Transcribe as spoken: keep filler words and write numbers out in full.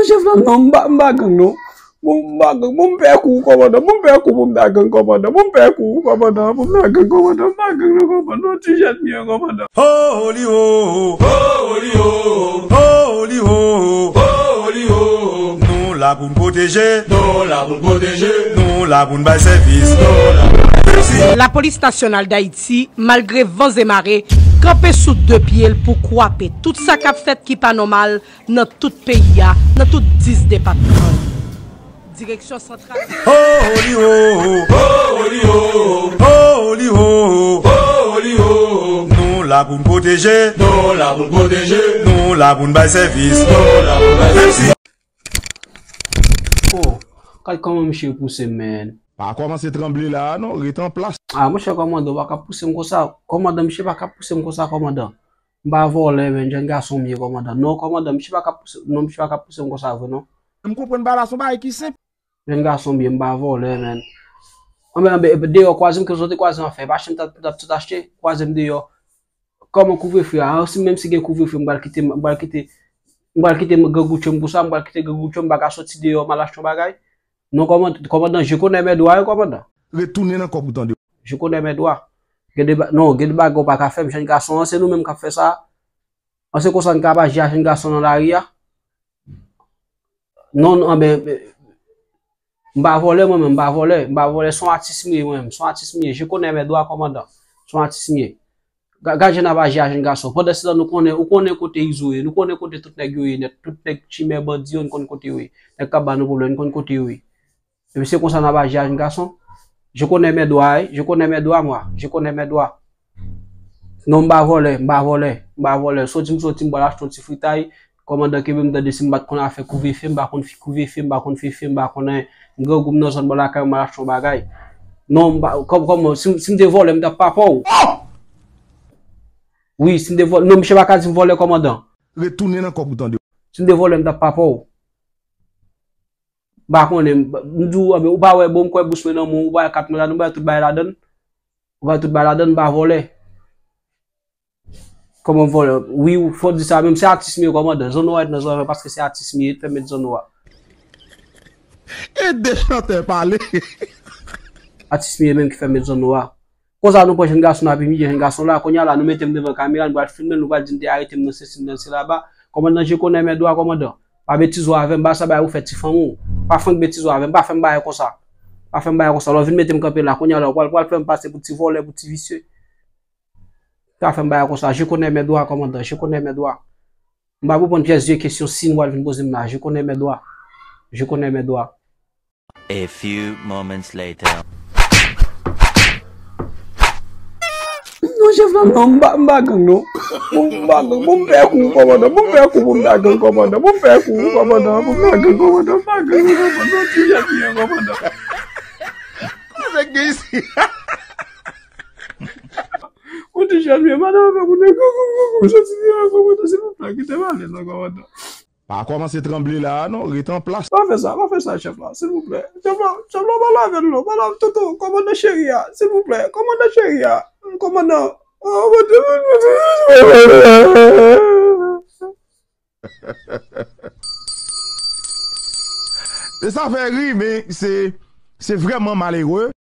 Chèf la, non, m pa, m pa gang, non. Bon, m pa gang, bon, m pè kou, kòmandan. Bon, m pè kou, bon, m pa gang, kòmandan. Bon, m pè kou, kòmandan. Bon, m pa gang, kòmandan. M pa gang, non, kòmandan. Ti jèn m ye, kòmandan. Ho, ho, li, ho, ho. Ho, ho, li, ho, ho. Ho, ho, li, ho, ho. Ho, ho, li, ho, ho. Nou la pou n pwoteje. Nou la pou n pwoteje. Nou la pou n bay sèvis. Nou la pou n bay sèvis. Lapolis Nasyonal Dayiti, malgre van e mare, kanpe sou de pye l pou kwape tout sa k ap fèt ki pa nòmal nan tout peyi a, nan tout dis depatman yo. Direksyon santral. Ho, ho, li, ho, ho. Ho, ho, li, ho, ho. Ho, ho, li, ho, ho. Ho, ho, li, ho, ho. Nou la pou n pwoteje. Nou la pou n pwoteje. Nou la pou n bay sèvis. Nou la pou n bay sèvis. Oh, gad kòman misye pouse m, man. Pa kòmanse tranble la a non, ret an plas. Ah, monchè, kòmandan, ou pa ka pouse m konsa. Kòmandan, misye pa ka pouse m konsa, kòmandan. M pa vòlè, man, jèn gason m ye, kòmandan. Non, kòmandan, misye pa ka pouse, non, misye pa ka pouse m konsa vre, non. M konprann bagay la, se yon bagay ki senp. Jèn gason m ye, m pa vòlè, man. Anben, anben, deyò, kwaze m ke soti, kwaze m ap fè. Pa achte m, t ap, t ap tout achte, kwaze m deyò. Kòman kouvrefe a? Si, menm si gen kouvrefe, m pral kite, m pral kite, m pral kite grangou tchè m pou sa, m pral kite grangou tchè m, m pa ka soti deyò, m al achte yon bagay. Non, kòmandan, kòmandan, je connais mes droits, wi, kòmandan. Retounen nan kòb ou tande. Je connais mes droits. Gen de ba-, non, gen de bagay ou pa ka fè m, jèn gason an, se nou menm k ap fè sa. An se konsa n ka ap aji a jèn gason nan lari a. Non, non, anben, m pa vòlè mwen menm, m pa vòlè, m pa vòlè, se yon atis m ye mwen menm, se yon atis m ye, je connais mes droits, kòmandan, se yon atis m ye. Ga-, gad jan n ap aji a jèn gason. Pandansetan nou konnen, ou konnen kote Izo ye, nou konnen kote tout nèg yo ye nèt, tout nèg chimè bandi yo, nou konn kote yo ye. Nèg k ap ba nou pwoblèm, nou konn kote yo ye. Epi se konsa n ap aji a jèn gason. Je connais mes droits, wi. Je connais mes droits, moi. Je connais mes droits. Non, m pa vòlè, m pa vòlè, m pa vòlè. Soti m soti, m pral achte yon ti fritay. Kòmandan kenbe m tande, si m pa t konn afè kouvrefe, m pa konn fi-, kouvrefe, m pa konn fefe, m pa konn anyen. M grangou, m nan zòn bò lakay, m al achte yon bagay. Non, m pa, kòm, kòm, si, si m te vòlè, m t ap pa pa w. Wi, si m te vòlè, non, misye pa ka di m vòlè, kòmandan. Retounen nan kòb ou tande. Si m te vòlè, m t ap pa pa w. M pa konnen, m, m di w, anben, ou pa wè, bon, m kwè bous mwen nan men w, ou pa wè kat mwen ladan, ou pa wè tout bagay ladan. Ou pa wè tout bagay ladan, m pa vòlè. Kòman m vòlè? Wi, ou fò di sa menm, se atis m ye, kòmandan. Zòn nwa ret nan zòn mwen paske se atis m ye, fè m met zòn nwa. Ede chantè pale. Atis m ye menm ki fè m met zòn nwa. Konsa nou pran jèn gason, n ap imilye jèn gason la. Kounye a la, nou mete m devan kamera, nou pral filme l, nou pral di n te arete m nan sesi, m nan sela ba. Kòmandan, je connais mes droits, kòmandan. Pa betize w avè m, ba sa bay ou fè ti fanm ou. Pa fenk betize w avè m, pa fè m bagay konsa. Pa fè m bagay konsa. Lè w vin mete m kanpe la, kounye a la, ou pral, pral fè m pase pou ti vòlè, pou ti visye. Pa fè m bagay konsa. Je connais mes droits, kòmandan, je connais mes droits. M pa pou pran pyès vye kesyon si nou pral vin poze m la. Je connais mes droits. Je connais mes droits. A few moments later. Non, chèf la, non, m pa, m pa gang, non. Bon, m pa gang, bon, m pè kou, kòmandan, bon, m pè kou, bon, m pa gang, kòmandan, bon, m pè kou, kòmandan, bon, m pa gang, kòmandan, m pa gang, kòmandan, ti jèn m ye, kòmandan. Kote gen isi? Bon, ti jèn m ye, madan, fè moun nan gang, gang, gang, gang, soti deyò, kòmandan, silvouplè, kite m ale, non, kòmandan. Pa kòmanse tranble la a non, ret an plas. Pa fè sa, pa fè sa, chèf la, silvouplè. Chèf la, chèf la, pale avè l non, pale avè tonton, kòmandan cheri a, silvouplè, kòmandan cheri a, kòmandan. Oh, mon Dieu, mon Dieu, mon Dieu. E sa fè ri, men se, se vrèman malere.